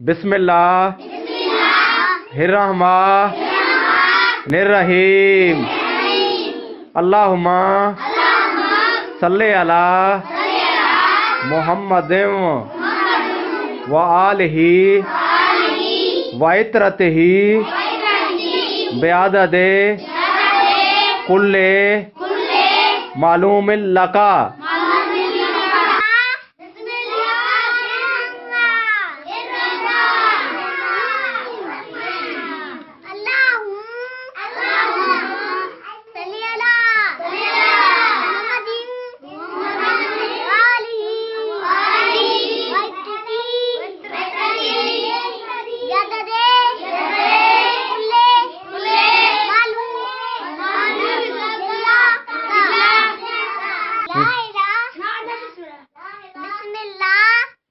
بسم اللہ الرحمن الرحیم۔ اللہم صل علی محمد و آلہ و عترتہ بعدد کل معلوم لک۔ بسم الله الرحمن الرحيم. اللهم، اللهم صل على محمد وآله وصحبه وسلم. لا إله بسم الله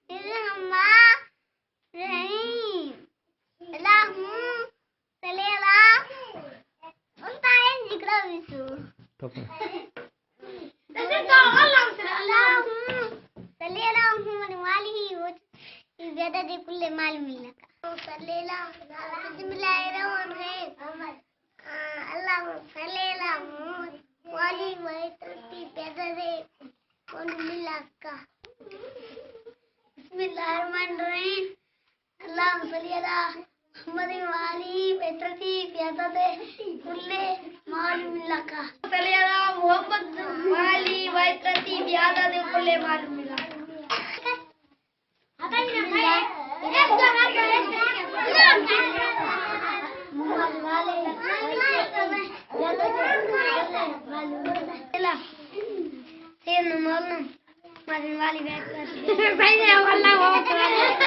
الرحمن الرحيم. اللهم صل على، انت این ذکر بیسو. اللهم صل على محمد وآله وصحبه بعدد كل معلوم لك. صل على، بسم الله الرحمن الرحيم. اللهم صل على محمد وآله وصحبه بعدد كل معلوم لك. بسم الله الرحمن الرحيم. اللهم صل على محمد وآله وعترته بعدد كل معلوم لك. صل على محمد وآله وعترته بعدد كل معلوم لك. سيدنا مولانا. ماشاءالله، والله بہت اچھا۔ صحیح ہے، واللہ بہت اچھا۔